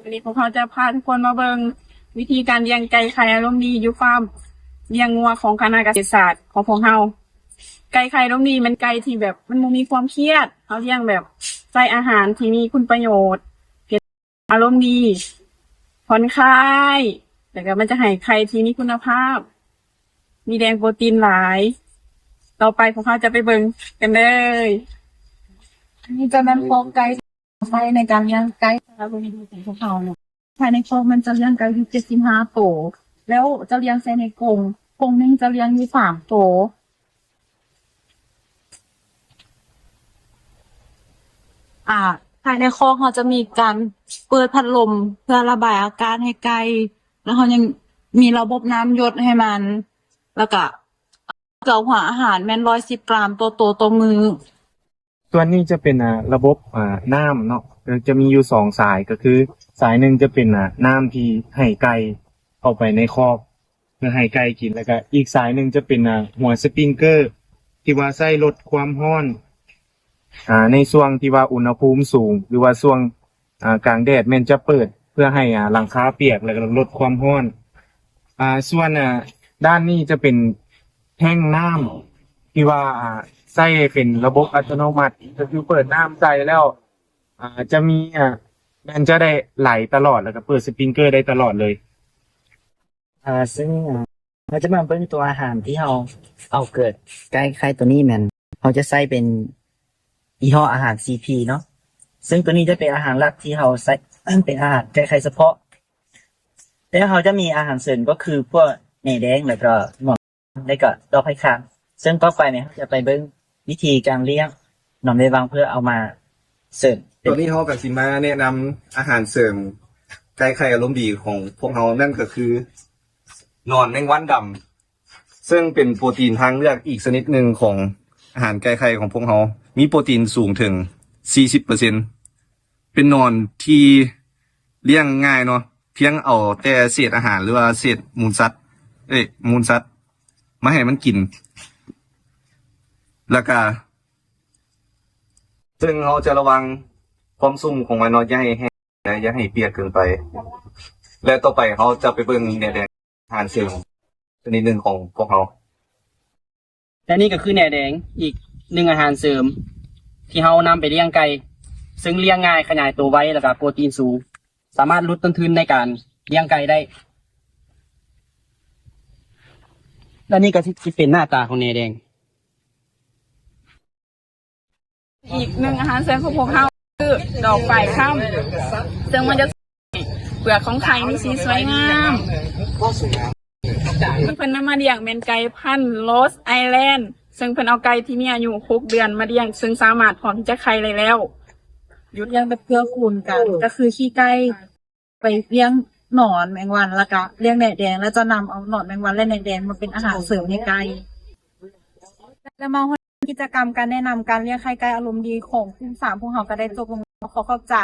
ວັນນີ້ພວກເຮົາຈະພາທຸກຄົນມາເບິ່ງວິທີການລ້ຽງໄກ່ໄຂ່ອາລົມດີຢູ່ຟາມລ້ຽງງົວຂອງຄະນະກະເສດສາດຂອງພວກເຮົາ. ໄກ່ໄຂ່ອາລົມດີແມ່ນໄກ່ທີ່ແບບມັນບໍ່ມີຄວາມຄຽດ, ເຮົາລ້ຽງແບບໃສ່ອາຫານທີ່ມີຄຸນປະໂຫຍດ, ເຮັດອາລົມດີ, ຜ່ອນຄາຍ, ແລ້ວກະມັນຈະໃຫ້ໄຂ່ທີ່ມີຄຸນນະພາບ, ມີແຫຼ່ງໂປຣຕີນຫຼາຍ. ຕໍ່ໄປພວກເຮົາຈະໄປເບິ່ງກັນເລີຍ. ອັນນີ້ຈະແມ່ນຄອກໄກ່ ໃຊ້ໃນການລ້ຽງໄກ່ອາລົມດີຂອງພວກເຮົາເນາະ. ພາຍໃນຄອກມັນຈະລ້ຽງໄກ່ຢູ່ເຈັດສິບຫ້າໂຕ ແລ້ວຈະລ້ຽງໃສ່ໃນກົງ, ກົງໜຶ່ງຈະລ້ຽງຢູ່ສາມໂຕ. ອາ ພາຍໃນຄອກເຮົາຈະມີການເປີດພັດລົມເພື່ອລະບາຍອາກາດໃຫ້ໄກ່ ແລ້ວເຮົາຍັງມີລະບົບນ້ຳຢົດໃຫ້ມັນ ແລ້ວກະ ເກືອຫົວອາຫານແມ່ນຮ້ອຍສິບກຣາມຕໍ່ໂຕຕໍ່ມື້. ສ່ວນນີ້ຈະເປັນ ອາ ລະບົບ ອາ ນ້ຳເນາະ, ຈະມີຢູ່ສອງສາຍ, ກໍຄືສາຍໜຶ່ງຈະເປັນ ອາ ນ້ຳທີ່ໃຫ້ໄກ່ເຂົ້າໄປໃນຄອກ ເພື່ອໃຫ້ໄກ່ກິນ, ແລ້ວກະອີກສາຍໜຶ່ງຈະເປັນ ອາ ຫົວສະປຣິງເກີ ທີ່ວ່າໃຊ້ລົດຄວາມຮ້ອນ ອາ ໃນຊ່ວງທີ່ວ່າອຸນຫະພູມສູງ ຫຼືວ່າຊ່ວງ ອາ ກາງແດດແມ່ນຈະເປີດເພື່ອໃຫ້ ອາ ຫຼັງຄາປຽກ ແລ້ວກໍລົດຄວາມຮ້ອນ. ອາ ສ່ວນ ອາ ດ້ານນີ້ຈະເປັນແທ້ງນ້ຳທີ່ວ່າ ອາ ໃຊ້ເປັນລະບົບອັດຕະໂນມັດ, ກໍຄືເປີດນ້ຳໃສ່ແລ້ວ ອາ ຈະມີ ອາ ແມ່ນຈະໄດ້ໄຫຼຕະຫຼອດ ແລ້ວກໍເປີດສະປຣິງເກີໄດ້ຕະຫຼອດເລີຍ. ອາ ເຊິ່ງ ອາ ເຮົາຈະມາເບິ່ງຕົວອາຫານທີ່ເຮົາເອົາເກີດໄກ່ໄຂ່ຕົວນີ້ແມ່ນ ເຮົາຈະໃຊ້ເປັນຍີ່ຫໍ້ອາຫານ ຊີພີ ເນາະ, ເຊິ່ງຕົວນີ້ຈະເປັນອາຫານຫຼັກທີ່ເຮົາໃຊ້ ເປັນອາຫານໄກ່ໄຂ່ສະເພາະ, ແລ້ວເຮົາຈະມີອາຫານເສີມກໍຄືພວກແໜແດງ ແລ້ວກໍໜອນ ແລ້ວກໍດອກໄຜ່ຄາງ. ເຊິ່ງຕໍ່ໄປນີ້ເຮົາຈະໄປເບິ່ງວິທີການລ້ຽງໜອນໃບວັງເພື່ອເອົາມາເສີມ. ຕອນນີ້ເຮົາກໍຊິມາແນະນຳອາຫານເສີມໄກ່ໄຂ່ອາລົມດີຂອງພວກເຮົາ, ນັ້ນກໍຄືໜອນແມງວັນດຳ ເຊິ່ງເປັນໂປຣຕີນທາງເລືອກອີກຊະນິດໜຶ່ງຂອງອາຫານໄກ່ໄຂ່ຂອງພວກເຮົາ. ມີໂປຣຕີນສູງເຖິງສີ່ສິບເປີເຊັນ, ເປັນໜອນທີ່ລ້ຽງງ່າຍເນາະ, ພຽງເອົາແຕ່ເສດອາຫານ ຫຼືວ່າເສດມູນສັດ ເອີຍ ມູນສັດມາໃຫ້ມັນກິນ. ແລ້ວກະ ເຊິ່ງເຮົາຈະລະວັງຄວາມຊຸ່ມຂອງມັນເນາະ, ຢ່າໃຫ້ແຫ້ງ ແລະ ຢ່າໃຫ້ປຽກເກີນໄປ. ແລະ ຕໍ່ໄປເຮົາຈະໄປເບິ່ງແໜແດງ ອາຫານເສີມຊະນິດໜຶ່ງຂອງພວກເຮົາ. ແລະ ນີ້ກໍຄືແໜແດງ ອີກໜຶ່ງອາຫານເສີມທີ່ເຮົານຳໄປລ້ຽງໄກ່, ເຊິ່ງລ້ຽງງ່າຍ, ຂະຫຍາຍໂຕໄວ ແລ້ວກໍໂປຣຕີນສູງ, ສາມາດຫຼຸດຕົ້ນທຶນໃນການລ້ຽງໄກ່ໄດ້. ແລະ ນີ້ກໍຊິເປັນໜ້າຕາຂອງແໜແດງ. ອີກໜຶ່ງອາຫານເສີມຂອງພວກເຮົາຄືດອກຝ້າຍຄ້ຳ ເຊິ່ງມັນຈະເປືອກຂອງໄຂ່ມີສີສວຍງາມ. ເພິ່ນນຳມາລ້ຽງແມ່ນໄກ່ພັນ Rhode Island ເຊິ່ງເພິ່ນເອົາໄກ່ທີ່ມີອາຍຸຫົກເດືອນມາລ້ຽງ ເຊິ່ງສາມາດພ້ອມທີ່ຈະໄຂ່ໄດ້ແລ້ວ. ລ້ຽງແບບເກື້ອກູນກັນ ກໍຄືຂີ້ໄກ່ ໄປລ້ຽງໜອນແມງວັນ ແລ້ວກະລ້ຽງແໜແດງ ແລ້ວຈະນຳເອົາໜອນແມງວັນ ແລະ ແໜແດງມາເປັນອາຫານເສີມໃຫ້ໄກ່. ແລະ ມາຮອດກິດຈະກຳການແນະນຳການລ້ຽງໄຂ່ໄກ່ອາລົມດີຂອງກຸ່ມສາມ ພວກເຮົາກໍໄດ້ຈົບລົງ. ຂໍຂອບໃຈ.